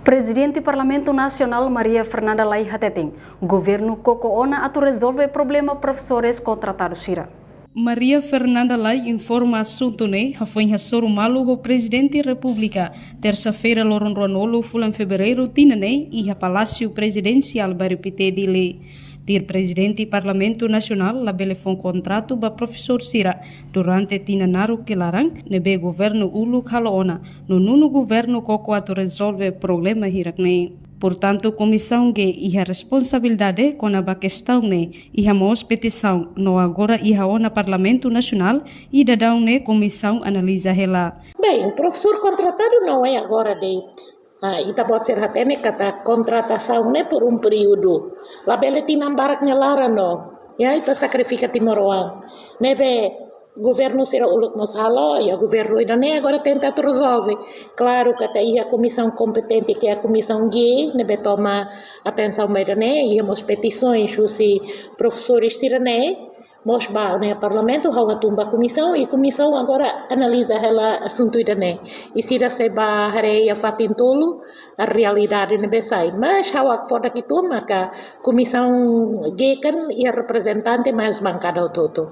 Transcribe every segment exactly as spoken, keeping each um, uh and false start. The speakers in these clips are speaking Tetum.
Prezidente Parlamentu Nasionál Maria Fernanda Lay hateten, governu koko ona atu rezolve problema profesores kontratadu sira. Maria Fernanda Lay informa asuntu ne'e hafoin hasoru malu ho Prezidente Repúblika, tersa-feira loron ruanulu fulan Fevereiru tinan ne'e iha Palásiu Prezidensiál Bairru Pité, Dili. Tuir Prezidente Parlamentu Nasionál labele fó kontratu ba profesór sira durante tinan naruk nia laran ne'ebé governu uluk halo ona, no nonu governu koko atu rezolve problema hirak ne'e. Portantu, Komisaun G iha responsabilidade kona-ba kestaun ne'e, iha mós petisaun, no agora iha ona Parlamentu Nasionál, i daudaun ne'e komisaun analiza hela. Bem, profesór kontratadu não é agora de'it. Ah, ita-boot sira hatene katak kontratasaun ne'e por um período. Labele tinan barak nia laran no. Ya, ita sakrifika timoroan. Ne'ebé governu sira uluk mós halo, ya governu ida-ne'e agora tenta atu rezolve. Klaru katak iha komisaun kompetente ke Komisaun G, ne'ebé toma atensaun ba ida-ne'e, iha mós petisoens husi profesores sira-ne'e, mós ba ne'e Parlamentu, ha'u hatún ba komisaun, i komisaun agora analiza hela asuntu ida-ne'e. I sira sei bá haree iha fatin tolu, realidade ne'ebé sai. Mas ha'u hakfodak uitoan maka Komisaun G kan iha reprezentante mai husi bankada hotu-hotu.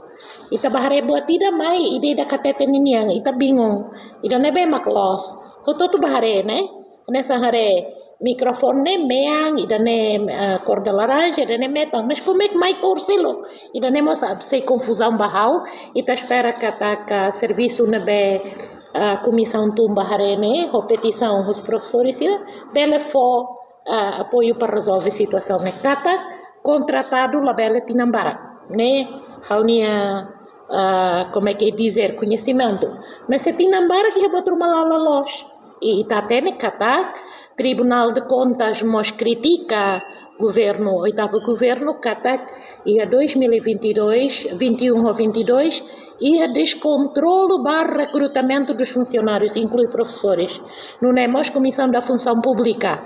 Ita bá haree buat ida mai, ida-idak hatete ninian, ita bingung. Ida ne'ebé mak loos. Hotu-hotu bá haree ne'e. Hanesan haree mikrofone ne'e mean, ida-ne'e, eh, kór de laranja, ida-ne'e metan. Mas como é que mai kór seluk? Ida-ne'e mós sei konfuzaun ba ha'u. Ita espera katak servisu ne'ebé, eh, komisaun tun bá haree ne'e, ho petisaun husi profesores sira, bele fó, eh, apoiu para rezolve situasaun ne'e. Katak kontratadu labele tinan barak. Ne'e ha'u-nia, eh, como é que dizer, koñesimentu. Mas se tinan barak iha buat ruma la loos. I ita hatene katak Tribunál de Contas mós kritika governu, oitavu governu, katak iha dois mil e vinte e dois, vinte e um ho vinte e dois, iha deskontrolu ba rekrutamentu dos funsionários, inklui profesores. Nune'e mós Komisaun da Funsaun Públika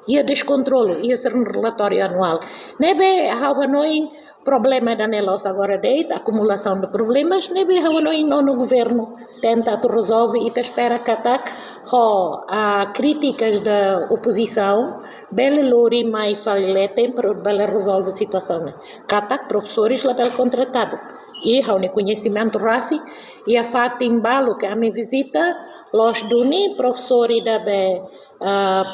iha deskontrolu, iha sira-nia relatóriu anuál. Ne'ebé ha'u hanoin problema ida-ne'e la'ós agora de'it, akumulasaun de problemas, ne'ebé ha'u hanoin nonu governu tenta atu rezolve, i ita espera katak ho, ah, krítikas da opozisaun, bele lori mai fali leten para bele rezolve situasaun ne'e. Katak profesores labele kontratadu. I ha'u-nia koñesimentu rasik, iha fatin balu ke ami vizita, loos duni, profesór ida be, ah,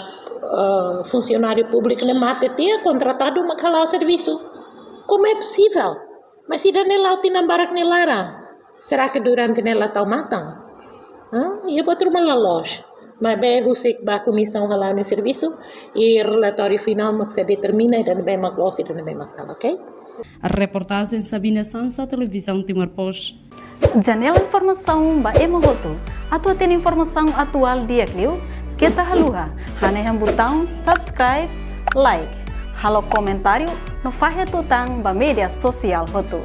ah, funsionáriu públiku ne'e mate tiha, kontratadu mak hala'o servisu. Como é possível? Mas ida-ne'e la'o tinan barak nia laran. Será que durante ne'e la tau matan? Hã? Iha buat ruma la loos. Maibé husik ba komisaun hala'o nia servisu, i relatóriu finál mak sei determina ida ne'ebé mak loos, ida ne'ebé mak sala, ok? Reportajen Sabina Sansa, Televizaun Timor Post. Janela informasaun ba ema hotu. Atu hatene informasaun atuál di'ak liu, keta haluha hanehan butaun subscribe, like, halo komentáriu no fahe tutan ba média sosiál hotu.